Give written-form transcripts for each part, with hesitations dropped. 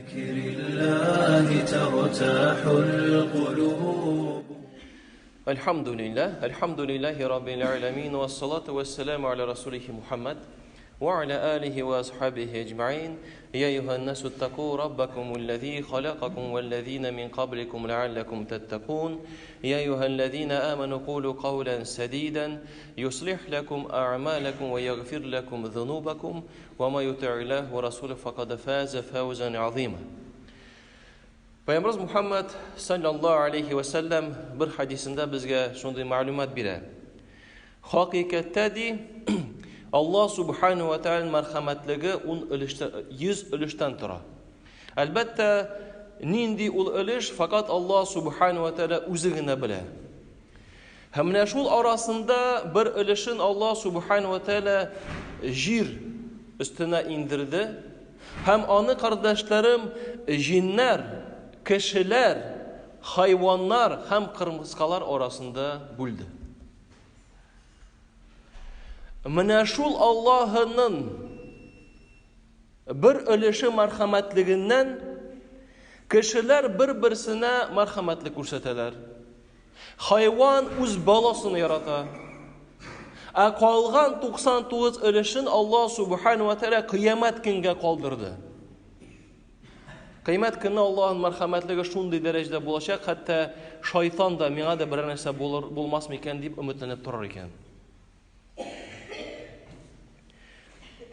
بذكر الله ترتاح القلوب. الحمد لله الحمد لله رب العالمين والصلاة والسلام على رسوله محمد وعلى آله وأصحابه أجمعين يا أيها الناس اتقوا ربكم الذي خلقكم والذين من قبلكم لعلكم تتقون يا أيها الذين آمنوا قولوا قولا سديدا يصلح لكم أعمالكم ويغفر لكم ذنوبكم وما يطع الله ورسوله فقد فاز فوزا عظيما Пәйгамбәребез Мухаммад саллаллаһу алейхи ва саллям бер хадисендә безгә шундый мәгълүмат бирә. Хакыйкатьтә ди, Аллаһ субхану ва тааля мәрхәмәтлеге 10 өлештә 100 өлештән тора. Әлбәттә, нинди ул өлеш, факат Аллаһ субхану ва тааля үзе генә белә. Һәм менә шул арасында бер өлешен Аллаһ субхану ва тааля җир өстенә индерде. Һәм аны, кардәшләрем, җиннәр, кешеләр, хайваннар һәм кырмыскалар арасында бүлде. Менә шул Аллаһының бер өлеше мәрхәмәтлегеннән кешеләр бер-берсенә мәрхәмәтлек күрсәтәләр. Хайван үз баласын ярата. Ә калган 99 өлешен Аллаһ субхану ва тааля кыямәт көнгә калдырды. Кыямәт көнне Аллаһның мәрхәмәтлеге шундый дәрәҗәдә булачак, хәтта шайтан да миңа да берәр нәрсә булыр, булмас микән дип өметләнеп торыр икән.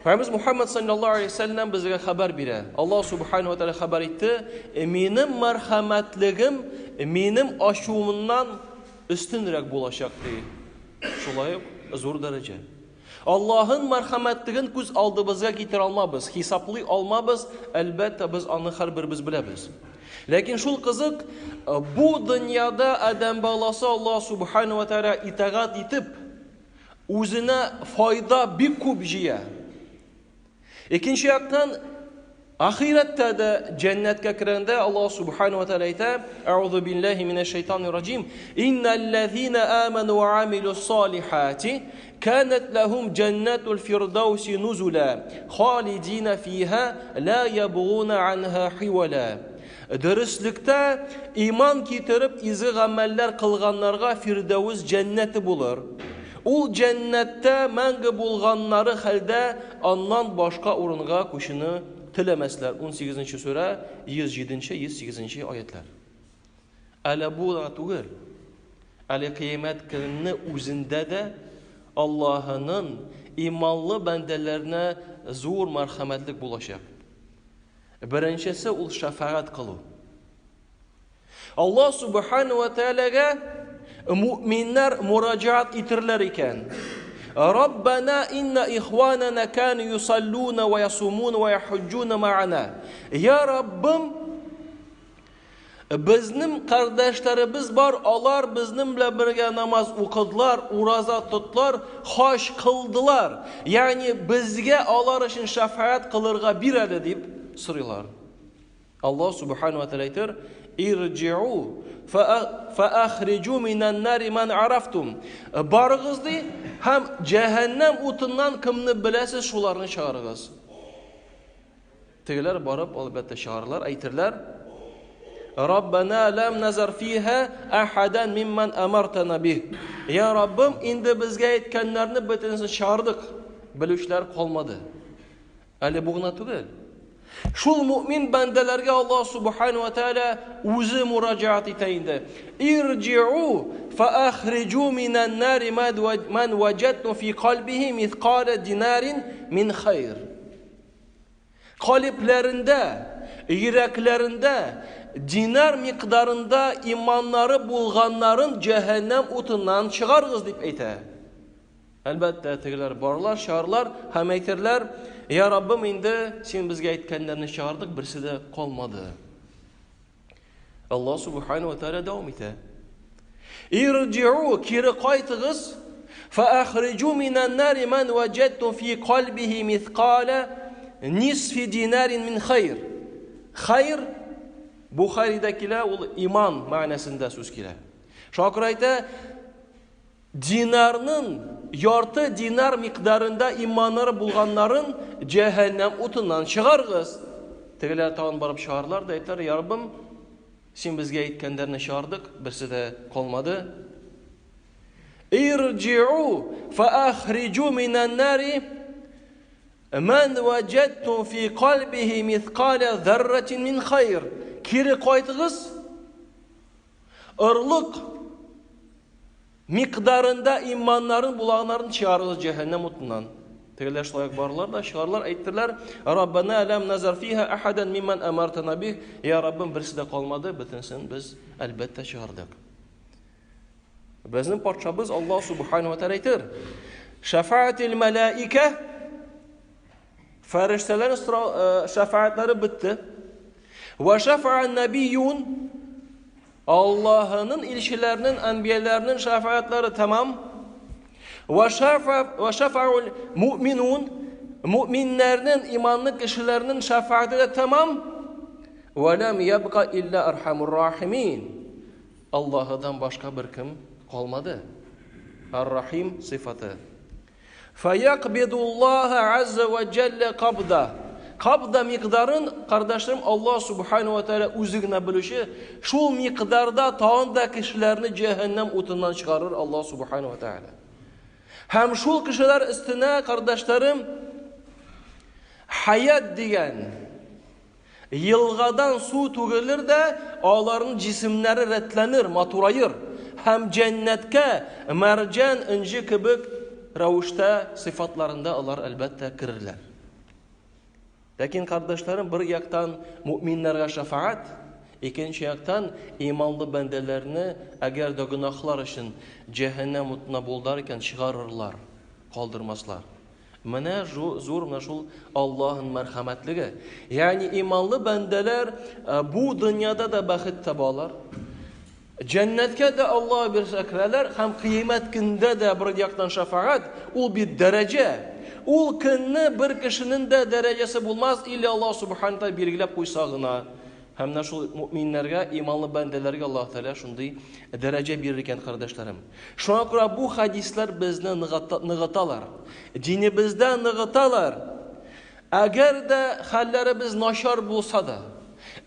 Пәйгамбәребез Мухаммад саллаллаһу алейһи вәсәлләм безгә хәбәр бирә. Аллаһ субхану ва тааля хәбәр итте, минем мәрхәмәтлегем минем ачуымнан өстенрәк булачак ди. Шулай ук зур дәрәҗә. Аллаһның мәрхәмәтлеген күз алдыбызга китерә алмабыз, хисаплый алмабыз, әлбәттә, без аны һәрберебез беләбез. Ләкин шул кызык, бу дөньяда адәм баласы Аллаһ субхану ва тааля итагать итеп, үзенә файда бик күп җыя. Икенче яктан, ахирәттә дә җәннәткә кергәндә Аллаһ субхану ва тааля әйтә: "Әгъузу биллаһи минәш шайтанир раҗим. Инналлазина аману ва амилус салихати канат лахум җаннатул фирдауси нузула, халидина фиха ла ябгуна анха хивала." Дөреслектә, иман китереп изге гамәлләр кылганнарга Фирдәвес җәннәте булыр. Ул җәннәттә мәңге булганнары хәлдә аннан башка урынга күчүне теләмәсләр. 18 нче сүрә, 107 нче, 108 нче аятьләр. Әле бу гына түгел. Әле кыямәт көнне үзендә дә Аллаһының иманлы бәндәләренә зур мәрхәмәтлек булачак. Беренчесе ул шәфәгать кылу. Аллаһ субхану ва таалагә муъминнәр мураҗаат итерләр икән. Раббана инна ихванана кану юсаллуна ва ясумуна ва яхуджуна ма'ана. Я Раббым, Безнең кардәшләребез бар, алар безнең белән бергә намаз укыдылар, ураза тоттылар, хаҗ кылдылар. Ягъни безгә алар өчен шәфәгать кылырга бир әле дип сорыйлар. Аллаһ субхану ва тааля әйтер: "Ирҗиу фа ахриджу минән нари ман арафтум". Барыгыз ди һәм җәһәннәм утыннан кемне беләсез, шуларны чыгарыгыз. Тегеләр барып, әлбәттә, чыгарлар, әйтерләр, Раббана лам назар фиха ахадан мимман амартана бих. Я Раббым, инде безгә әйткәннәрне бөтенесен чыгардык. Белүчеләр калмады. Әле бу гына түгел. Шул муъмин бәндәләргә Аллаһ субхану ва тааля үзе мураҗаат итә инде. Ирҗиу фа ахриджу минан нари ман ваҗадту фи кальбихи мисқала динарин мин хайр. Калибләрендә, йөрәкләрендә динар микъдарында иманнары булганнарын җәһәннәм утыннан чыгарыгыз дип әйтә. Әлбәттә, тегеләр барлар, чыгарлар һәм әйтерләр, Я Раббым, инде син безгә әйткәннәрне чыгардык, берсе дә калмады. Аллаһ субхану ва тааля дәвам итә. Ирҗиу, кире кайтыгыз. Фаахриджу минан нари ман ваҗадтум фи кальбихи мисқала нисфи динарин мин хайр. Хайр Бухарида килә, ул иман мәгънәсендә сүз килә. Шуңа күрә әйтә, Динарның ярты динар микъдарында иманнары булганнарын җәһәннәм утыннан чыгарыгыз. Тегеләр тагын барып чыгарлар да әйтәләр, Я Раббым, син безгә әйткәннәрне чыгардык, берсе дә калмады. Ирҗиу фаахриджу минән нари ман ваҗадтум фи кальбихи мисқаля зарратин мин хайр. Кире кайтыгыз. Орлык микъдарында иманнарын булаганнарын чыгарыгыз җәһәннәм утыннан. Тегеләр шулай ук барлар да чыгарлар, әйттеләр, Раббана лам назар фиха ахадан мимман амартана бих. Я Раббым, берсе дә калмады, бөтенесен без әлбәттә чыгардык. Безнең патшабыз Аллаһ субхану ва тааля әйтер: Шафаатил малаика фәрештәләрнең шафаатлары бетте. Ва шафаа набиюн Аллаһының илчеләренең, әнбияләренең шафаатлары тәмам. Ва шафаул муъминун муъминнәрнең, иманлы кешеләрнең шафааты да тәмам. Ва лам ябка илля архамур рахимин. Аллаһыдан башка беркем калмады. Ар-Рахим сыйфаты. Фаякбидуллаһа азза ва джалля кабда. Кабда микъдарын, кардәшләрем, Аллаһ субхану ва тааля үзе генә белүче, шул микъдарда тагын да кешеләрне җәһәннәм утыннан чыгарыр Аллаһ субхану ва тааля. Һәм шул кешеләр өстенә, кардәшләрем, хаят дигән Елгадан су түгелер дә, аларның җисемнәре рәтләнер, матураер һәм җәннәткә мәрҗән, энҗе кебек рәвештә сыйфатларында алар әлбәттә керерләр. Ләкин, кардәшләрем, бер яктан мөэминнәргә шәфәгать, икенче яктан иманлы бәндәләрне, әгәр дә гөнаһлар өчен җәһәннәм утына булдылар икән, чыгарырлар, калдырмаслар. Менә зур менә шул Аллаһның мәрхәмәтлеге. Ягъни иманлы бәндәләр бу дөньяда да бәхет табалар. Җәннәткә дә Аллаһ бирсә керәләр һәм кыямәт көндә дә бер яктан шәфәгать, ул бит дәрәҗә. Ул көнне бер кешенең дә дәрәҗәсе булмас, илля Аллаһ субхана тәгалә билгеләп куйса гына. Һәм менә шул мөэминнәргә, иманлы бәндәләргә Аллаһ Тәгалә шундый дәрәҗә бирер икән, кардәшләрем. Шуңа күрә бу хәдисләр безне ныгыталар. Динебездә ныгыталар. Әгәр дә хәлләребез начар булса да,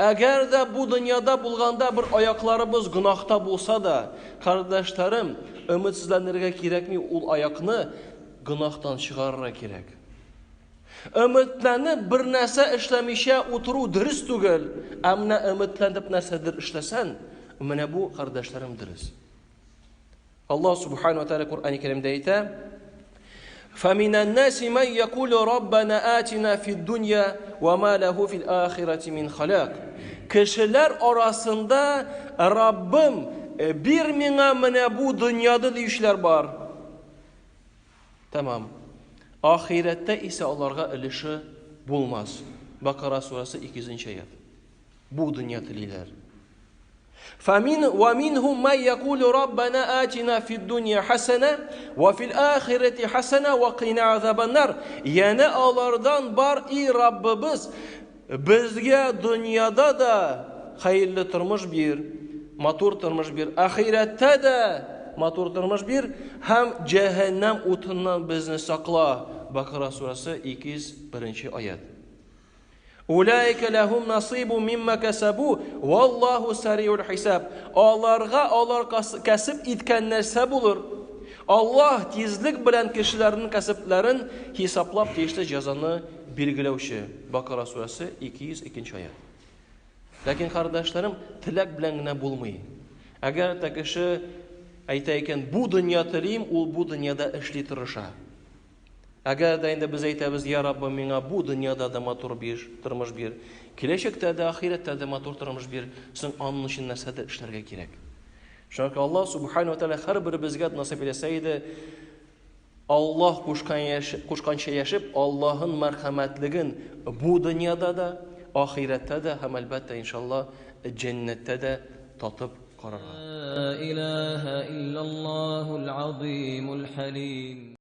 әгәр дә бу дөньяда булганда бер аякларыбыз гөнаһта булса да, кардәшләрем, өметсезләнергә кирәкми, ул аякны гөнаһтан чыгарырга кирәк. Өметләнеп бер нәрсә эшләмичә утыру дөрес түгел, ә менә өметләнеп нәрсәдер эшләсән, менә бу, кардәшләрем, дөрес. Аллаһ субхану ва тааля Коръән Кәримдә әйтә: فَمِنَ النَّاسِ مَنْ يَقُولُ رَبَّنَا آتِنَا فِي الدُّنْيَا وَمَا لَهُ فِي الْآخِرَةِ مِنْ خَلَاقٍ. Кешеләр арасында Раббым, бир миңа менә бу дөньяда диючеләр бар. Тәмам. Ахирәттә исә аларга өлеше булмас. Бакара сүрәсе 200 нче аят. Бу дөнья телиләр. Фамин ва минһум ман якулу раббана атина фид дунья хасана ва фил ахирати хасана ва кина азабаннар. Янә алардан бар, и Раббыбыз, безгә дөньяда да хәерле тормыш бир, матур тормыш бир, ахирәттә дә матур тормыш бир һәм җәһәннәм утыннан безне сакла. Бакара сүрәсе 201 аят. Улайка ләһум насибу мимма касабу валлаху сариул хисаб. Аларга алар кәсеп иткән нәрсә булыр. Аллаһ тизлек белән кешеләрнең кәсепләрен хисаплап тиешле җәзаны билгеләүче. Бакара сүрәсе 202 нче аят. Ләкин, кардәшләрем, теләк белән генә булмый. Әгәр дә кеше әйтә икән, бу дөнья телим, ул бу дөньяда эшли тырыша. Әгәр дә инде без әйтәбез, я Раббым, миңа бу дөньяда да матур бир, тормыш бир, киләчәктә дә, ахирәттә дә матур тормыш бир, соң аның өчен нәрсәдер эшләргә кирәк. Шуңа күрә Аллаһ субхану ва тааля һәрберебезгә насыйп итсә иде, Аллаһ кушканча яшәп, Аллаһның мәрхәмәтлеген бу дөньяда да, ахирәттә дә һәм әлбәттә, иншалла, җәннәттә дә татып карарга. Ла илаһа иллаллаһул азимул хәлим.